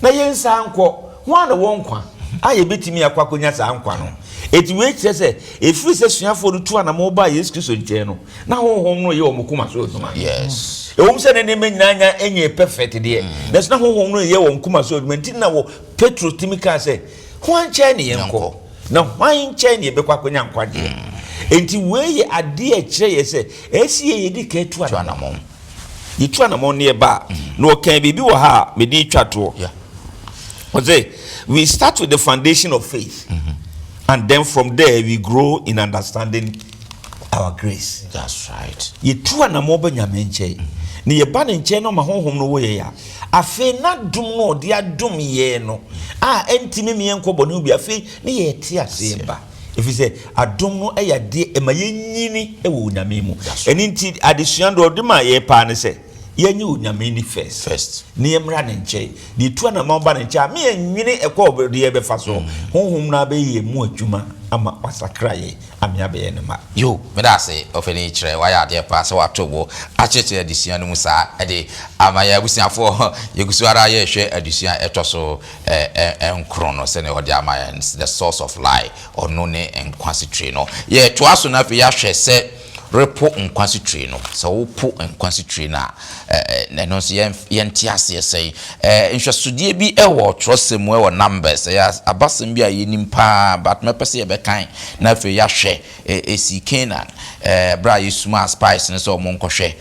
na yɛnsan nkɔ? Hwan na ɔwɔ nkwa a yɛbɛtumi akɔ akɔnya saa nkwa no? Enti wei kyerɛ sɛ, ɛfiri sɛ asuafoɔ no tuu anammɔn baa Yesu Kristo nkyɛn no, na Honhom no reyɛ wɔn koma so adwuma. Yes. Ɛwom sɛ na nneɛma nyinaa nya nyɛɛ perfect deɛ, nanso na Honhom no reyɛ wɔn koma so adwuma. Nti na wɔ Petro tumi kaa sɛ, Hwan nkyɛn ne yɛnkɔ? Na hwan nkyɛn na yɛbɛkɔ akɔnya nkwagyeɛ? Enti wei yɛ adeɛ a ɛkyerɛ yɛ sɛ ɛsɛ yɛ yɛdi kan tu anammɔn. Yɛtu anamɔn ne yɛba a, na ɔkaa biribi wɔ ha a mede retwa toɔ. Ɔse, we start with the foundation of faith and then from there we grow in understanding our grace. That's right. Yɛtu anamɔn ba Nyame nkyɛn na yɛba ne nkyɛn na ɔma honhom no wɔ yɛn a, afei n'adom no a ɔde adom yɛn no a ɛntumi me yɛnkɔ bɔne ho bi afei ne yɛte aseɛ ba. Ɛfiri sɛ adom no yɛ adeɛ ɛma yɛnyini wɔ Onyame mu. Ɛno nti adesua deɛ ɔde ma yɛ paa ne sɛ yɛnyɛ Onyame ni first. First. Na yɛmmra ne nkyɛn. Na yɛtu anamɔn ba ne nkyɛn a, me yɛnwene ɛkɔ ɔde yɛbɛfa so. Honhom no ara bɛyɛ yɛn mu adwuma ama wasakra yɛn ama yɛabɛyɛ ne mma. Yo, meda ase ɔpanin kyerɛ wayɛ adeɛ paa sɛ wato bo akyerɛkyerɛ adesua no mu saa de ama yɛn abusuafoɔ. Yɛgu so ara yɛrehwɛ adesua a ɛtɔ so nkron no sɛnea ɔde ama yɛn, The Source of Life, Ɔno ne Nkwa Asutire no. Yɛtoa so na afei yɛahwɛ sɛ repo nkwa asutire no, sɛ wopo nkwa asutire no a, ɛno nso yɛnte aseɛ sɛn. Nhwɛsodeɛ bi wɔ twerɛsɛm mu wɔ Numbers, ɛyɛ abasɛm bi a yɛnim paa, but mɛpɛ sɛ yɛbɛkan na afei yɛahwɛ. Ɛsii Canaan berɛ a yɛsumaa spies no sɛ wɔn nkɔhwɛ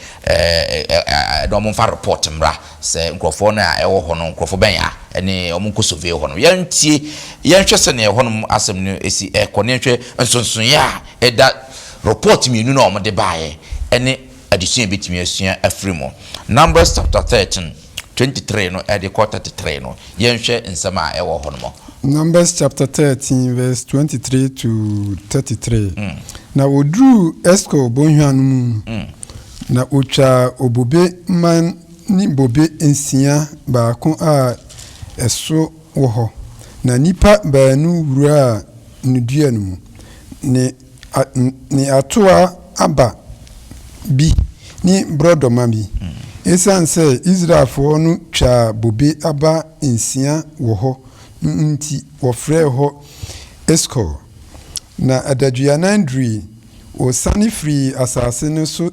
na wɔn mfa report mmra. Sɛ nkurɔfoɔ no a ɛwɔ hɔ no, nkurɔfoɔ bɛn a ɛne wɔn nkɔ survey hɔ no. Yɛntie, yɛnhwɛ sɛdeɛ ɛhɔnom asɛm no si ɛkɔ, na yɛnhwɛ nsonsonoeɛ a ɛda report mmienu no a wɔde baeɛ ɛne adesua a yɛbɛtumi asua afiri mu. Numbers chapter 13, 23 no ɛde kɔ 33 no, yɛnhwɛ nsɛm a ɛwɔ hɔ nom. Numbers chapter 13 verse 23 to 33. Na wɔduruu Eskol bɔnhwa no mu, na wɔtwaa obobe mman ne bobe nsia baako a ɛso wɔ hɔ, na nnipa baanu wuraa ne dua no mu, ne ne atoaa aba bi ne borɔdɔma bi. Esiane sɛ Israelfoɔ no twaa bobe aba nsia wɔ hɔ no nti, wɔfrɛɛ hɔ Eskol. Na adaduanan durui, wɔsiane firii asase no so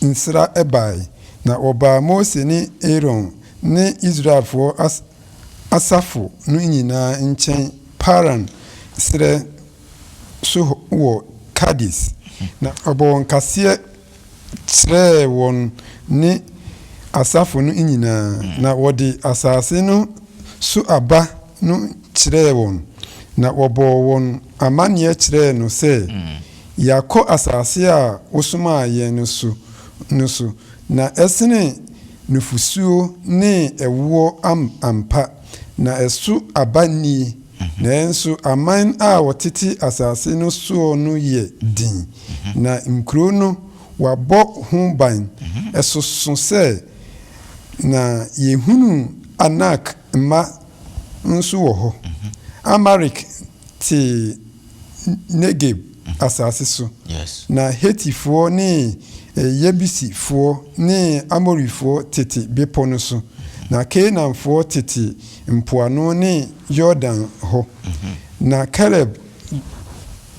nsra bae, na wɔbaa Mose ne Aaron ne Israelfoɔ asafo no nyinaa nkyɛn Paran serɛ so wɔ Kades, na ɔbɔɔ wɔn kaseɛ kyerɛɛ wɔn ne asafo no nyinaa, na wɔde asase no so aba no kyerɛɛ wɔn, na wɔbɔɔ wɔn amanneɛ kyerɛɛ no sɛ, Yɛakɔ asase a wosomaa yɛn no so no so, na ɛsene nufosuo ne ɛwoɔ ampa, na ɛso aba nie. Nanso aman a wɔtete asase no soɔ no yɛ den, na nkuro no, wɔabɔ ho ban. Ɛsoso sɛ, na yɛhunuu Anak mma nso wɔ hɔ. Amalek te Negeb asase so, na Hetifoɔ ne Yebusifoɔ ne Amorifoɔ tete bepɔ no so, na Kanaanfoɔ tete mpoano ne Yordan hɔ. Na Kaleb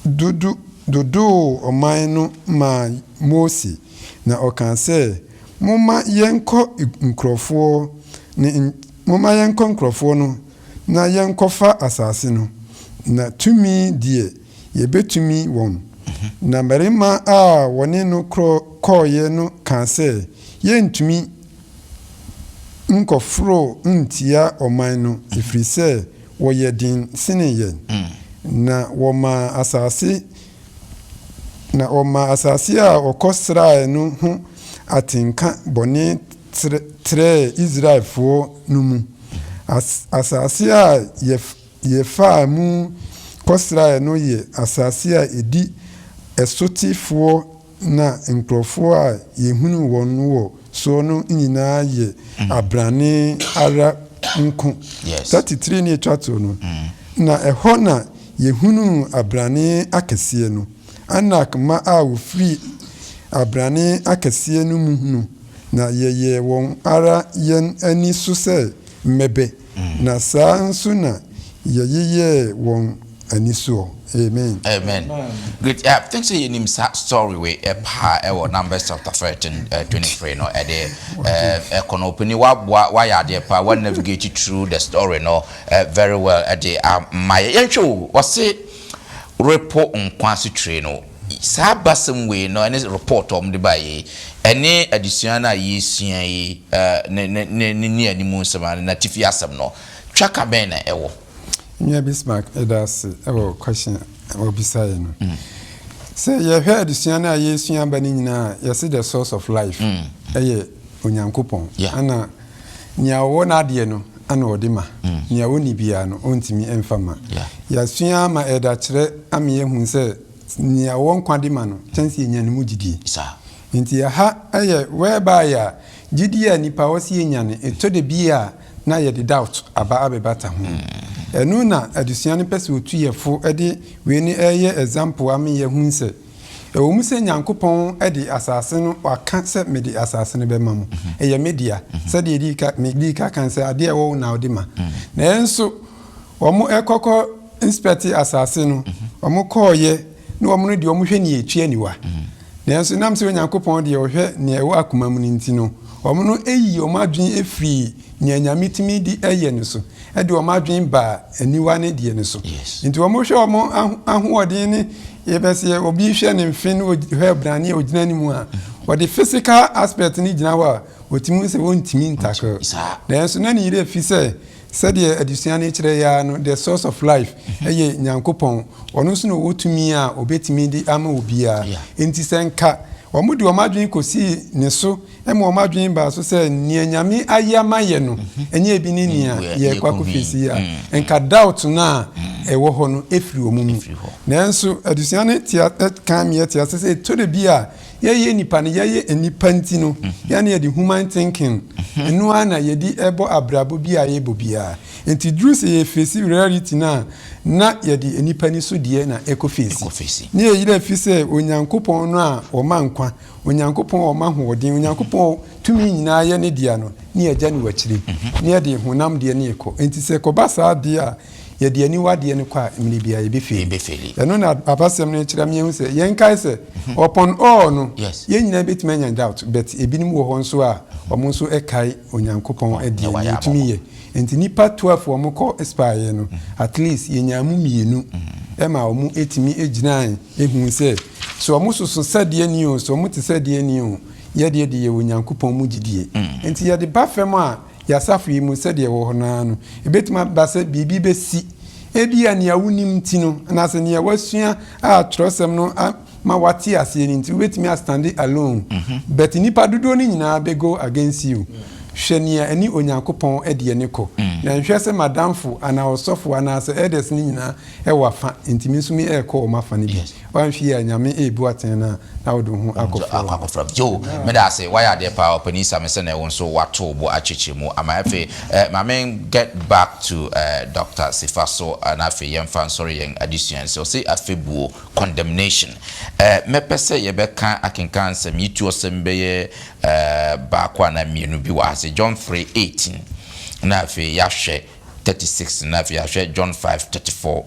dodo dodoo ɔman no maa Mose, na ɔkaa sɛ, Momma yɛnkɔ nkurɔfoɔ no, momma yɛnkɔ nkurɔfoɔ no na yɛnkɔfa asase no, na tumi deɛ, yɛbɛtumi wɔn. Na mmarima a wɔne no kɔeɛ no kaa sɛ, Yɛrentumi nkɔforo ntia ɔman no, ɛfiri sɛ wɔyɛ den sene yɛn. Na wɔmaa asase Na wɔmaa asase a wɔkɔsraeɛ no ho atenka bɔne trɛɛ Israelfoɔ no mu. Asase a yɛfaa mu kɔsraeɛ no yɛ asase a ɛdi ɛsotefoɔ na nkurɔfoɔ a yɛhunuu wɔn wɔ soɔ no nyinaa yɛ abrane ara nko. 33 ne ɛtwa toɔ no, na ɛhɔ na Yehunuu abrane akɛseɛ no, Anak mma a wɔfiri abrane akɛseɛ no mu no, na yɛyɛɛ wɔn ara yɛn ani so sɛ mmɛbɛ, na saa nso na yɛyeyɛɛ wɔn ani soɔ. Amen. Amen. Great. I think sɛ yɛnim saa story wei paa ɛwɔ Numbers chapter 13, 23 no ɛde ɛkɔ no ɔpani waboa wayɛ adeɛ paa wa navigate through the story no Very well ɛde ama yɛ. Yɛnhwɛ o, wɔse repo nkwa asutire no, Saa abasɛm wei no ɛne report a wɔde baeɛ yi, ɛne adesua no a yɛresua yi ne ne ne ne nnianimu nsɛm anaa n'atifi asɛm no, twaka bɛn na ɛwɔ? Nua Bismarck yɛda ase wɔ question a wobisaeɛ no. Sɛ yɛhwɛ adesua no a yɛresua aba no nyinaa a, yɛse the source of life yɛ Onyankopɔn. Ɛna nea ɔwɔ n'adeɛ no na ɔde ma, nea ɔnni biara no ɔntumi mfa mma. Yɛasua ama ɛda kyerɛ ama yɛahu sɛ nea ɔwɔ nkwa de ma no kyɛn sɛ yɛnya ne mu gyidie. Nti ɛha yɛ whereby a gyidie a nipa wɔ sɛ yɛnya no, ɛtɔ da bi a na yɛde doubt aba abɛbata ho. Ɛno na adesua no pɛ sɛ ɔtu yɛ fo de wei no ɛreyɛ example ama yɛahu sɛ ɛwɔ mu sɛ Nyankopɔn de asase no waka sɛ mede asase no bɛma mo, ɛyɛ me dea, sɛdeɛ yɛdii ka, medii ka kan sɛ adeɛ a ɛwɔ wo na wode ma. Nanso wɔn ɛkɔkɔ inspect asase no, wɔn kɔɔyɛ na wɔn no deɛ wɔn hwɛ nea ɛtwi aniwa. Nanso ɛnam sɛ Onyankopɔn deɛ ɔhwɛ nea ɛwɔ akoma mu no nti no, wɔn no yii wɔn adwene firii nea Nyame tumi de yɛ no so, de wɔn adwene baa aniwa ne deɛ no so. Nti wɔn hwɛ wɔn ahoɔden ne yɛbɛsɛ obi hwɛ ne mfe ne ɔhwɛ brane a ɔgyina ne mu a, ɔde physical aspect no gyina hɔ a, ɔtumi hu sɛ ɔntumi ntackle. Nanso na ne yerɛ fi sɛ Sɛdeɛ adesua no kyerɛ yi ara no, the source of life yɛ Nyankopɔn. Ɔno nso na ɔwɔ tumi a ɔbɛtumi de ama obiara. Enti sɛ nka wɔde wɔn adwene kɔsii Ne so ma wɔn adwene baa so sɛ nea Nyame ayɛ ama yɛ no, ɛnyɛ ebi ne nea yɛrekɔ akɔ face yi a, nka doubt no a ɛwɔ hɔ no firi wɔn mu. Nanso adesua no tea ka ma yɛte ase sɛ ɛtɔ da bi a Yɛyɛ nnipa no, yɛyɛ nnipa nti no, yɛn na yɛde human thinking, ɛno ara na yɛde bɔ abrabɔ bi a yɛbɔ biara. Nti duru sɛ yɛ face reality no a, na yɛde nnipa ani so deɛ na ɛkɔ face. Ne yɛ yerɛ fi sɛ Onyankopɔn no a ɔma nkwa, Onyankopɔn a ɔma ahoɔden, Onyankopɔn a tumi nyinaa yɛ ne dea no, ne yɛagya no wɔ akyire, ne yɛde honam deɛ ne yɛkɔ. Nti sɛ ɛkɔba saa deɛ a, yɛde aniwa deɛ no kɔ a, mmerɛ biara yɛbɛfeeli. Ɛno na abasɛm no kyerɛ ama yɛhu sɛ, yɛnkae sɛ, upon all no, yɛn nyinaa bɛtumi anya doubt, but ebinom wɔ hɔ nso a, wɔn nso kae Onyankopɔn deɛ, nea ɔtumi yɛ. Nti nnipa 12 a wɔkɔ spaeɛ no, at least yɛnyaa mu mmienu ma wɔtumi gyinae huu sɛ, sɛ wɔsoso sɛdeɛ ni o, sɛ wɔte sɛdeɛ ni o, yɛdeɛ deɛ yɛwɔ Onyankopɔn mu gyidie. Nti yɛde ba fam a, Yɛn asafo yi mu, sɛdeɛ ɛwɔ hɔ no ara no, ebetumi aba sɛ biribi besi. Ebia nea wunim nti no, anaasɛ nea woasua a kyerɛwsɛm no ama woate aseɛ no nti, wobetumi a stand alone. But nnipa dodoɔ no nyinaa bɛ go against you. Hwɛ nea ɛne Onyankopɔn deɛ no kɔ. Na nhwɛ sɛ m'adamfo anaa ɔsɔfo anaasɛ elders no nyinaa wɔ afa nti me nso me ɛrekɔ wɔn afa no bi. Woanhwɛ yie a Nyame rebu atɛn no a na wode wo ho akɔfra wɔn. Akɔfra. Joe, meda ase, woayɛ adeɛ paa, Ɔpanin Same sɛdeɛ wo nso woato wo bo akyekyere mu ama. Afei eh, ma me get back to eh, Doctor Sifa so na afei yɛmfa nsɔre yɛn adesua no so. Ɔse afɛbuo, condemnation. Eh, mɛpɛ sɛ yɛbɛka akenkan nsɛm yi tuosɛm bɛyɛ eh, baako anaa mmienu bi wɔ ha se John 3:18 na afei yɛahwɛ 36 na afei yɛahwɛ John 5, 34,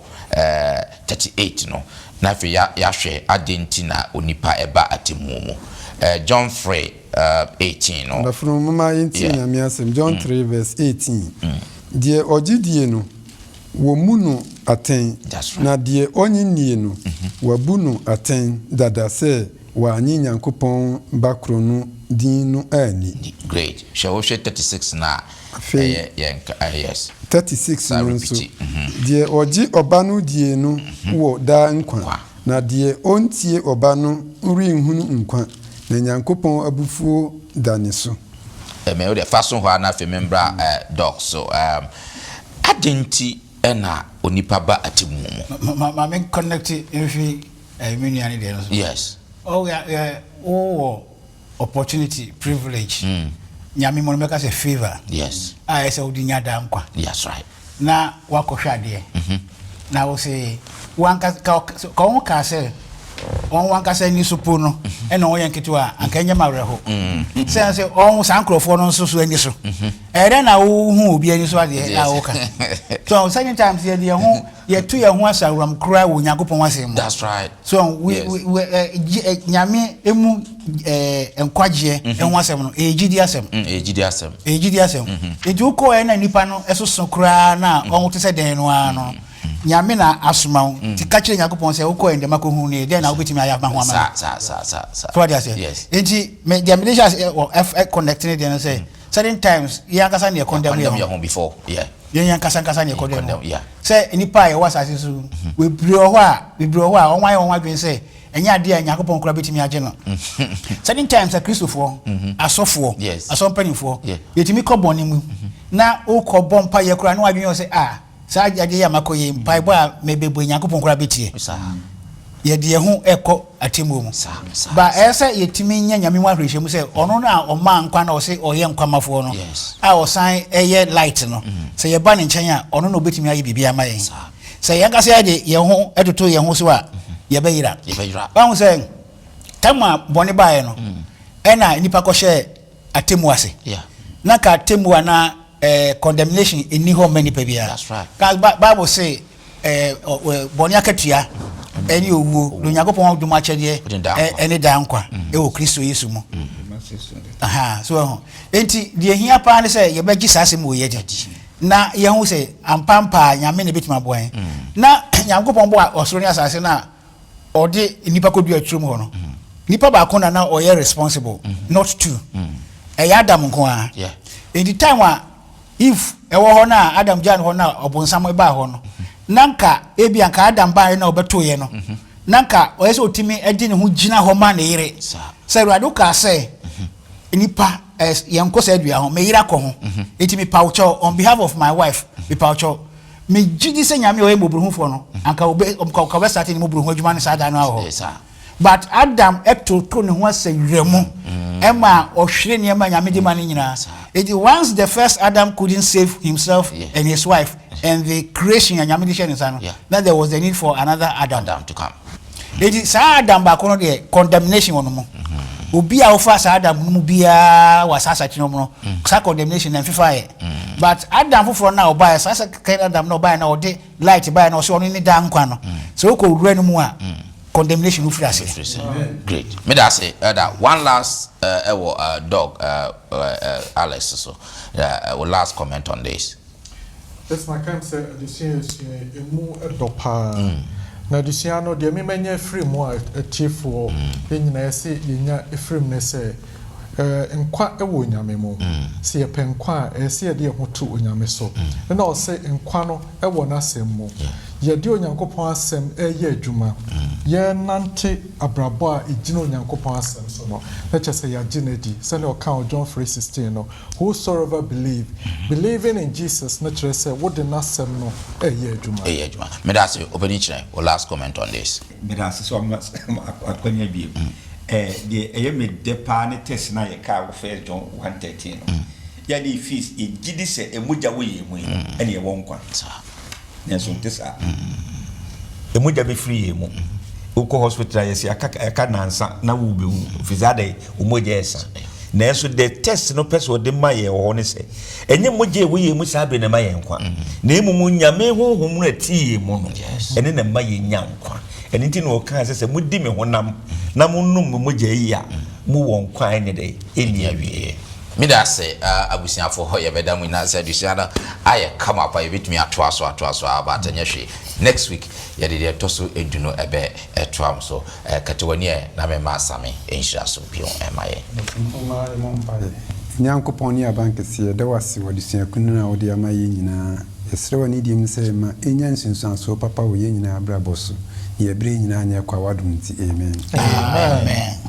38 no, na afei yɛahwɛ adɛn nti na onipa ɛba atemmuo mu. John 3, 18 no. Adɔfonom, momma yɛntie Nyame asɛm, John 3 verse 18, Deɛ ɔgye die no, wɔmmu no atɛn, na deɛ ɔnnye nnie no, wɔabu no atɛn dada sɛ wannye Nyankopɔn Ba koro no din no anni. Great. Hwɛ wohwɛ 36 no a, Afei, ɛyɛ yɛn nka eh, yes. 36 Saa no nso, repeat. Mhm. Deɛ ɔgye Ɔba no die no wɔ daa nkwa, Nkwa. na deɛ ɔntie Ɔba no renhunu nkwa, na Nyankopɔn abufuo da ne so. Amen. Wo deɛ fa so hɔ ara na afei membra eh, Doc so. Um, adɛn nti na onipa ba atemmuo mu? Ma, ma, ma me connect mfi eh, me nua no deɛ no so. Yes. Oh, yeah, yeah, wowɔ opportunity, privilege, Nyame mu no mɛka sɛ favour Yes. a ɛsɛ sɛ wode nya daa nkwa. That's right. Na woakɔhwɛ adeɛ na wo se wankasa ka ka wɔn kaa sɛ wɔn wankasa ani so po no ɛna wɔn yɛ nketewa a anka ɛnyɛ ma awerɛho sɛ sɛ wɔn saa nkurɔfoɔ no nso so ani so ɛyɛ dɛn na wohu obi ani so adeɛ a woka so certain times yɛde yɛn ho yɛto yɛn ho asawuram koraa wɔ Onyankopɔn asɛm mu. That's right. So we Yes. we we eh, gye- eh, Nyame emu eh, nkwagyeɛ ɛho asɛm no ɛyɛ gyidi asɛm. Ɛyɛ gyidi asɛm. Ɛyɛ gyidi asɛm. Nti wokɔɛ na nipa no ɛsoso koraa na ɔho te sɛ dɛn no ara no. Nyame na asoma wo, nti ka kyerɛ Nyankopɔn sɛ wokɔɛ ndɛ makɔhu no yi, dɛn na wobɛtumi ayɛ ama ho ama me? So wate aseɛ? Nti me deɛ mede hyɛ aseɛ wɔ ɛf connect ne deɛ no sɛ, certain times yɛn ankasa na yɛ condemn yɛn ho. Yɛn ankasa ankasa na yɛ condemn yɛn ho. Sɛ nnipa a yɛwɔ asase so, bebree wɔ hɔ a, bebree wɔ hɔ a wɔn ayɛ wɔn adwene sɛ ɛnyɛ adeɛ a Nyankopɔn koraa bɛtumi agye no. Certain times Akristofoɔ, asɔfoɔ, asɔre mpanimfoɔ, yɛtumi kɔ bɔne mu na wokɔ bɔ mpaeɛ koraa na w'adwene yɛ wo sɛ ah, Saa adeɛ yi a makɔ yi, mpaebɔ a mebɛbɔ yi, Nyankopɔn koraa bɛtie. Yɛde yɛn ho rekɔ atemmuo mu. Ba ɛyɛ sɛ yɛtumi nya Nyame mu ahwerɛhyɛmu sɛ ɔno no a ɔmaa nkwa na ɔse ɔyɛ nkwamafoɔ no, a ɔsan yɛ light no, sɛ yɛba ne nkyɛn a, ɔno na ɔbɛtumi ayɛ biribi ama yɛn. Sɛ yɛn ankasa yɛde yɛn ho toto yɛn ho so a, yɛbɛyera. Wahu sɛ tam a bɔne baeɛ no, ɛna nnipa kɔhyɛɛ atemmuo ase. Na ka atemmuo anaa eh, condemnation nni hɔ mma nipa biara. Ka Bible se eh, bɔne akatua ɛne owuo, na Onyankopɔn adom akyɛdeɛ ɛne daa nkwa mm. ɛwɔ Kristo Yesu mu. Mm. Aha, so ɛho. Enti deɛ hia paa ne sɛ yɛbɛgye saa asɛm wɔ yɛdi na yɛho sɛ ampampaa Nyame na ɛbɛtumi aboa yɛn. Mm. Na Nyankopɔn bɔ ɔsoro ne asase no a ɔde nnipa kɔdua turom hɔ no, nipa baako na na ɔyɛ responsible, not two. Ɛyɛ Adam nko ara. Nti time a Eve ɛwɔ hɔ no a Adam gyaa no hɔ no a ɔbonsam baa hɔ no, na nka ebi anka Adam baeɛ na ɔbɛtoeɛ no, na nka ɔyɛ sɛ ɔtumi de ne ho gyina hɔ ma ne yere. Sɛ Awurade wokaa sɛ nipa yɛnkɔ saa dua ho, me yere akɔ ho, nti mepa wo kyɛw on behalf of my wife, mepa wo kyɛw. Megye di sɛ Nyame a ɔyɛ mmɔborɔhufoɔ no, anka ɔbɛ, anka ɔbɛsate ne mmɔborɔhu adwuma no saa da no ara wɔ hɔ. But Adam toto ne ho asɛ werɛ mu ɛma ɔhwere nneɛma a Nyame de ma no nyinaa. Enti once the first Adam couldn't save himself and his wife and the creation a Nyame de hyɛ ne nsa no, na there was the need for another Adam. Adam to come. Enti saa Adam baako no deɛ condemnation wɔ no mu. Obi a wofa saa Adam no mu biara wɔ saa asakyerɛ mu no, saa condemnation na mfefa yɛ. But Adam foforɔ no a ɔbaeɛ, saa second Adam no ɔbaeɛ na ɔde light baeɛ na ɔsɛ ɔno ne daa nkwa no. Sɛ wokɔ wura no mu a, condemnation no firi aseɛ. Great. Meda ase, Elder. One last ɛwɔ uh, dog uh, uh, Alex so. Uh, last comment on this. Yes, maka m sɛ adesua a yɛsua yi, ɛmu dɔ paa. Na adesua no, deɛ me manya afiri mu a atiefoɔ yɛn nyinaa ɛsɛ yɛnya firi mu ne sɛ, nkwa wɔ Onyame mu. Sɛ yɛpɛ nkwa a, ɛyɛ sɛ yɛde yɛn ho to Onyame so. Ɛna ɔse nkwa no wɔ n'asɛm mu. Yɛde Onyankopɔn asɛm reyɛ adwuma, yɛrenante abrabɔ a ɛgyina Onyankopɔn asɛm so no, na kyerɛ sɛ yɛagye no adi. Sɛdeɛ ɔkaa wɔ John 3:16 no, Whosoever believe, believing in Jesus no kyerɛ sɛ wode n'asɛm no reyɛ adwuma. Reyɛ adwuma. Meda ase, Opanin Kyerɛ, wo last comment on this. Meda ase sɛ wama akwanya bio. Eh, deɛ ɛyɛ me dɛ paa ne text no a yɛkaa wɔ First John 1:13 no. Yɛ a na yɛfii yɛgye di sɛ mogya wɔ yɛn mu yi, ɛna yɛwɔ nkwa. Nanso nte saa. Mogya bɛfiri yɛn mu. Wokɔ hospital a yɛsi aka ɛka nansa na wobɛwu. Ɛfiri sɛ adɛn wo mogya ɛsa. Nanso the test no pɛ sɛ ɔde ma yɛn wɔ hɔ ne sɛ ɛnyɛ mogya ɛwɔ yɛn mu saa bere na ɛma yɛn nkwa. Na mmom Nyame honhom no a ɛte yɛn mu no, ɛne na ɛma yɛnya nkwa. Ɛno nti na ɔkaa sɛ sɛ modi me honam na monom me mogya yi a, mowɔ nkwa a ɛnyɛ dɛn? Ɛnni awieɛ. Meda ase abusuafo yɛbɛda mo nyinaa ase adesua no ayɛ kama pa yɛbɛtumi atoa so atoa so ara but ɛnyɛ hwee next week yɛde deɛ ɛtɔ so du no ɛbɛ ɛtoa mo so kɛtɛ w'ani ɛ na mema Same nhyira so bio ɛma yɛn. Momma yɛmmɔ mpaeɛ. Nyankopɔn ne Abankɛseɛ, yɛda wo ase wɔ adesua kunini a wode ama yɛn nyinaa. Yɛsrɛ wɔ anidie mu sɛ ma ɛnya nsunsuansoɔ papa wɔ yɛn nyinaa abrabɔ so, ne yɛn berɛ nyinaa nyɛ kwa w'adom nti, amen. Amen.